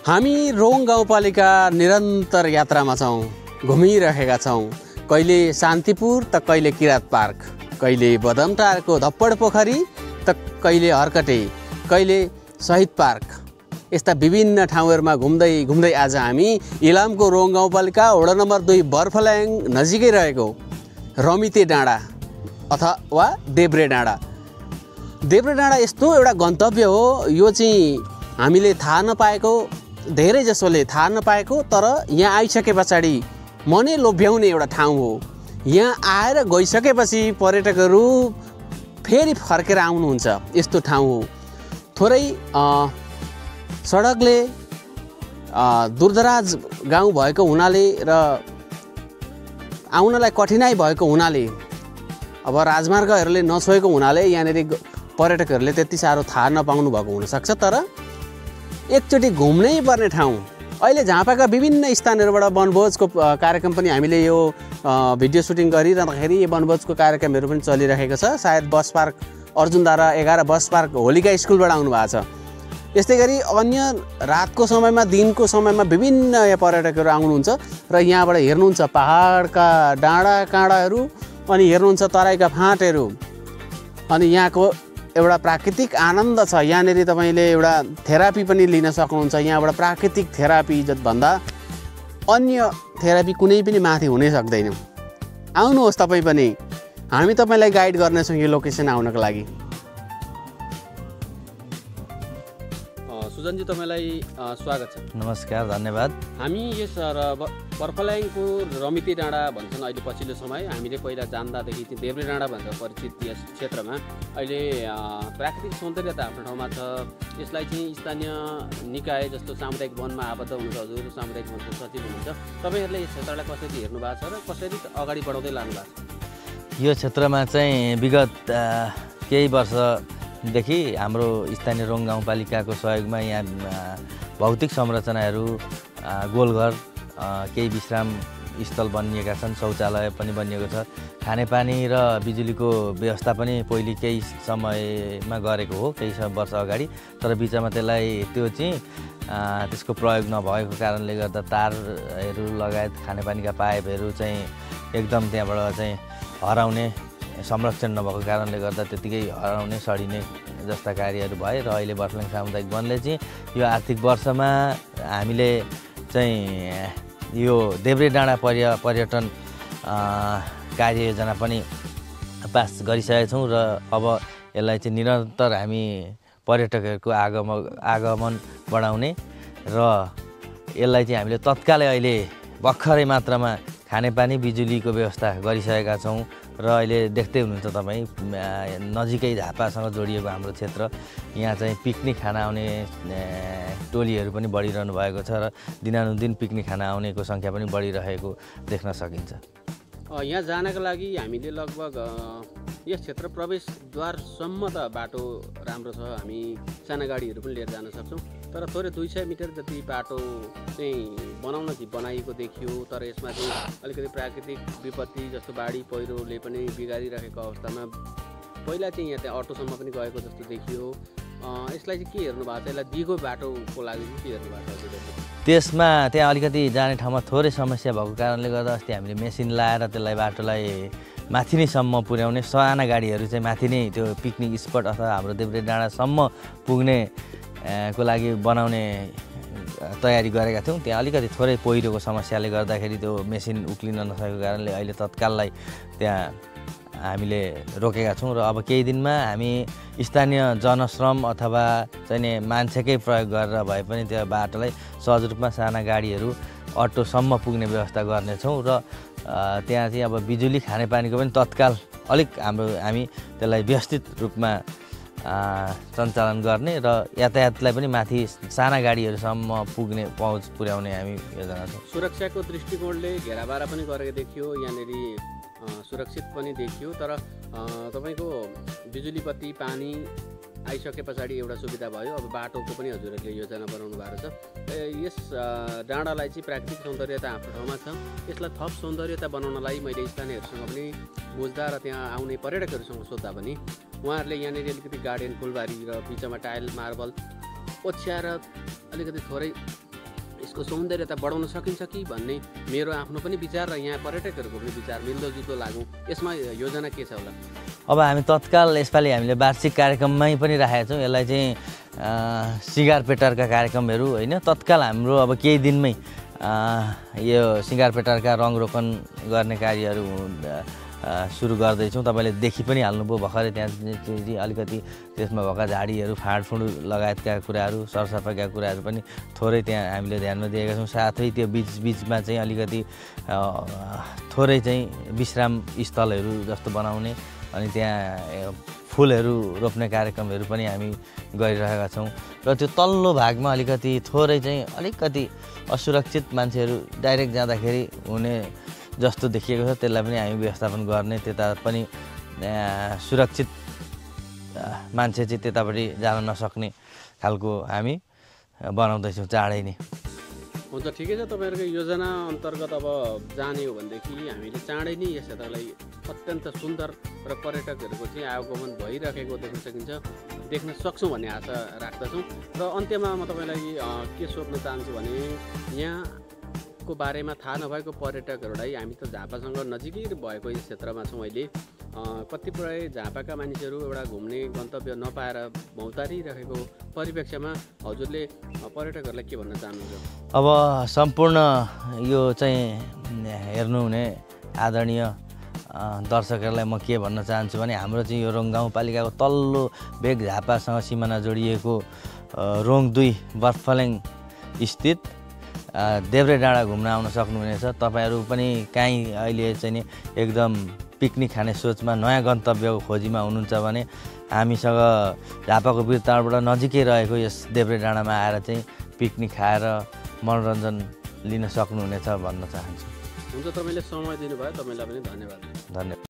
हामी रोङ गाउँपालिका निरन्तर यात्रामा छौँ, घुमिरहेका छौँ। कहिले शान्तिपुर त कहिले किरात पार्क, कहिले बदमटारको धप्पड पोखरी त कहिले हर्कटे, कहिले शहीद पार्क। यस्ता विभिन्न ठाउँहरूमा घुम्दै घुम्दै आज हामी इलामको रोङ गाउँपालिका वडा नम्बर 2 बर्फल्याङ नजिकै रहेको रमिते डाँडा अथवा देब्रे डाँडा। देब्रे डाँडा यस्तो एउटा गन्तव्य हो, यो चाहिँ हामीले थाहा नपाएको, धेरै जसोले थाहा नपाएको, तर यहाँ आइसके पछाडि मनै लोभ्याउने एउटा ठाउँ हो। यहाँ आएर गइसकेपछि पर्यटकहरू फेरि फर्केर आउनुहुन्छ, यस्तो ठाउँ हो। थोरै सडकले दूरदराज गाउँ भएको हुनाले र आउनलाई कठिनाइ भएको हुनाले, अब राजमार्गहरूले नछोएको हुनाले यहाँनिर पर्यटकहरूले त्यति साह्रो थाहा नपाउनु भएको हुनसक्छ। तर एकचोटि घुम्नै पर्ने ठाउँ। अहिले झापाका विभिन्न स्थानहरूबाट वनभोजको कार्यक्रम पनि हामीले यो भिडियो सुटिङ गरिरहँदाखेरि यो वनभोजको कार्यक्रमहरू पनि चलिरहेको छ। सायद bus park Arjundhara 11 bus park Holika स्कुलबाट आउनु भएको छ। यस्तै गरी अन्य रातको समयमा, दिनको समयमा विभिन्न पर्यटकहरू आउनुहुन्छ र यहाँबाट हेर्नुहुन्छ पहाडका डाँडा काँडाहरू, अनि हेर्नुहुन्छ तराईका फाँटहरू, अनि यहाँको एउटा प्राकृतिक आनन्द छ। यहाँनिर तपाईँले एउटा थेरापी पनि लिन सक्नुहुन्छ। यहाँबाट प्राकृतिक थेरापी भन्दा अन्य थेरापी कुनै पनि माथि हुनै सक्दैन। आउनुहोस् तपाईँ पनि, हामी तपाईँलाई गाइड गर्नेछौँ यो लोकेसन आउनको लागि। सुजनजी तपाईँलाई स्वागत छ। नमस्कार, धन्यवाद। हामी यस बर्फल्याङको रमिते डाँडा भन्छन् अहिले पछिल्लो समय। हामीले पहिला जान्दादेखि चाहिँ देब्रे डाँडा भनेर परिचित यस क्षेत्रमा अहिले प्राकृतिक सौन्दर्यता आफ्नो ठाउँमा छ। यसलाई चाहिँ स्थानीय निकाय जस्तो सामुदायिक वनमा आबद्ध हुनुहुन्छ, हजुर सामुदायिक वनको सचिव हुनुहुन्छ। तपाईँहरूले यस क्षेत्रलाई कसरी हेर्नु भएको छ र कसरी अगाडि बढाउँदै लानु भएको छ? यो क्षेत्रमा चाहिँ विगत केही वर्षदेखि हाम्रो स्थानीय रोङ गाउँपालिकाको सहयोगमा यहाँ भौतिक संरचनाहरू, गोलघर, केही विश्राम स्थल बनिएका छन्, शौचालय पनि बनिएको छ, खानेपानी र बिजुलीको व्यवस्था पनि पहिले केही समयमा गरेको हो, केही वर्ष अगाडि। तर बिचमा त्यो चाहिँ त्यसको प्रयोग नभएको कारणले गर्दा तारहरू लगायत खानेपानीका पाइपहरू चाहिँ एकदम त्यहाँबाट चाहिँ हराउने, संरक्षण नभएको कारणले गर्दा त्यतिकै हराउने, सडिने जस्ता कार्यहरू भए। र अहिले बर्फल्याङ सामुदायिक वनले चाहिँ यो आर्थिक वर्षमा हामीले चाहिँ यो देब्रे डाँडा पर्यटन कार्ययोजना पनि पास गरिसकेका छौँ र अब यसलाई चाहिँ निरन्तर हामी पर्यटकहरूको आगमन बढाउने र यसलाई चाहिँ हामीले तत्कालै अहिले भर्खरै मात्रामा खानेपानी, बिजुलीको व्यवस्था गरिसकेका छौँ। र अहिले देख्दै हुनुहुन्छ तपाईँ नजिकै झापासँग जोडिएको हाम्रो क्षेत्र, यहाँ चाहिँ पिकनिक खान आउने टोलीहरू पनि बढिरहनु भएको छ र दिनानुदिन पिकनिक खान आउनेको सङ्ख्या पनि बढिरहेको देख्न सकिन्छ। यहाँ जानका लागि हामीले लगभग यस क्षेत्र प्रवेशद्वारसम्म त बाटो राम्रो छ, हामी साना गाडीहरू पनि लिएर जान सक्छौँ। तर थोरै 200 मिटर जति बाटो चाहिँ बनाइएको देखियो। तर यसमा चाहिँ अलिकति प्राकृतिक विपत्ति जस्तो बाढी पहिरोले पनि बिगारिरहेको अवस्थामा पहिला चाहिँ यहाँ त्यहाँ अटोसम्म पनि गएको जस्तो देखियो। यसलाई चाहिँ के हेर्नु भएको छ? यसलाई दिगो बाटोको लागि चाहिँ के हेर्नु भएको छ? त्यसमा त्यहाँ अलिकति जाने ठाउँमा थोरै समस्या भएको कारणले गर्दा अस्ति हामीले मेसिन लाएर त्यसलाई बाटोलाई माथि नैसम्म पुर्याउने, साना गाडीहरू चाहिँ माथि नै त्यो पिकनिक स्पट अथवा हाम्रो देब्रे डाँडासम्म पुग्ने को लागि बनाउने तयारी गरेका थियौँ। त्यहाँ अलिकति थोरै पहिरोको समस्याले गर्दाखेरि त्यो मेसिन उक्लिन नसकेको कारणले अहिले तत्काललाई त्यहाँ हामीले रोकेका छौँ। र अब केही दिनमा हामी स्थानीय जनश्रम अथवा चाहिँ मान्छेकै प्रयोग गरेर भए पनि त्यो बाटोलाई सहज रूपमा साना गाडीहरू अटोसम्म पुग्ने व्यवस्था गर्नेछौँ। र त्यहाँ चाहिँ अब बिजुली, खानेपानीको पनि तत्काल हामी त्यसलाई व्यवस्थित रूपमा सञ्चालन गर्ने र यातायातलाई पनि माथि साना गाडीहरूसम्म पुग्ने पहुँच पुर्याउने हामी योजना छ। सुरक्षाको दृष्टिकोणले घेराबारा पनि गरेको देखियो, यहाँनिर सुरक्षित पनि देखियो। तर तपाईँको बिजुली बत्ती, पानी आइसके पछाडि एउटा सुविधा भयो। अब बाटोको पनि हजुरहरूले योजना बनाउनु भएको छ। यस डाँडालाई चाहिँ प्राकृतिक सौन्दर्यता आफ्नो ठाउँमा छ। यसलाई थप सौन्दर्यता बनाउनलाई मैले स्थानीयहरूसँग पनि बुझ्दा र त्यहाँ आउने पर्यटकहरूसँग सोद्धा पनि उहाँहरूले यहाँनिर अलिकति गार्डन, फुलबारी र बिचमा टाइल, मार्बल ओछ्याएर अलिकति थोरै यसको सौन्दर्यता बढाउन सकिन्छ कि भन्ने मेरो आफ्नो पनि विचार र यहाँ पर्यटकहरूको पनि विचार मिल्दोजुल्दो लागौँ। यसमा योजना के छ होला? अब हामी तत्काल यसपालि हामीले वार्षिक कार्यक्रममै पनि राखेका छौँ। यसलाई चाहिँ सिँगारपेटारका कार्यक्रमहरू होइन, तत्काल हाम्रो अब केही दिनमै यो सिँगारपेटारका रङरोपण गर्ने कार्यहरू सुरु गर्दैछौँ। तपाईँले देखि पनि हाल्नुभयो भर्खरै त्यहाँ चाहिँ अलिकति त्यसमा भएका झाडीहरू फाँडफुँड लगायतका कुराहरू सरसफाइका कुराहरू पनि थोरै त्यहाँ हामीले ध्यानमा दिएका छौँ। साथै त्यो बिचमा चाहिँ अलिकति थोरै चाहिँ विश्राम स्थलहरू जस्तो बनाउने अनि त्यहाँ फुलहरू रोप्ने कार्यक्रमहरू पनि हामी गरिरहेका छौँ। र त्यो तल्लो भागमा अलिकति थोरै चाहिँ अलिकति असुरक्षित मान्छेहरू डाइरेक्ट जाँदाखेरि हुने जस्तो देखिएको छ, त्यसलाई पनि हामी व्यवस्थापन गर्ने, त्यता पनि सुरक्षित मान्छे चाहिँ त्यतापट्टि जान नसक्ने खालको हामी बनाउँदैछौँ चाँडै नै। हुन्छ, ठिकै छ। तपाईँहरूको योजना अन्तर्गत अब जाने हो भनेदेखि हामीले चाँडै नै यस क्षेत्रलाई अत्यन्त सुन्दर र पर्यटकहरूको चाहिँ आवागमन भइरहेको देख्न सकिन्छ, देख्न सक्छौँ भन्ने आशा राख्दछौँ। र अन्त्यमा म तपाईँलाई के सोध्न चाहन्छु भने यहाँको बारेमा थाहा नभएको पर्यटकहरूलाई, हामी त झापासँग नजिकै भएको यस क्षेत्रमा छौँ अहिले, कतिपय झापाका मानिसहरू एउटा घुम्ने गन्तव्य नपाएर भौतारिरहेको परिप्रेक्ष्यमा हजुरले पर्यटकहरूलाई के भन्न चाहनुहुन्छ? अब सम्पूर्ण यो चाहिँ हेर्नुहुने आदरणीय दर्शकहरूलाई म के भन्न चाहन्छु भने हाम्रो चाहिँ यो रोङ गाउँपालिकाको तल्लो बेग झापासँग सिमाना जोडिएको रोङ 2 बर्फलेङ स्थित देब्रे डाँडा घुम्न आउन सक्नुहुनेछ। तपाईँहरू पनि काहीँ अहिले चाहिँ नि एकदम पिकनिक खाने सोचमा नयाँ गन्तव्यको खोजीमा हुनुहुन्छ भने हामीसँग झापाको वीरतालबाट नजिकै रहेको यस देब्रे डाँडामा आएर चाहिँ पिकनिक खाएर मनोरञ्जन लिन सक्नुहुनेछ भन्न चाहन्छु। हुन्छ, तपाईँले समय दिनुभयो, तपाईँलाई पनि धन्यवाद। धन्यवाद।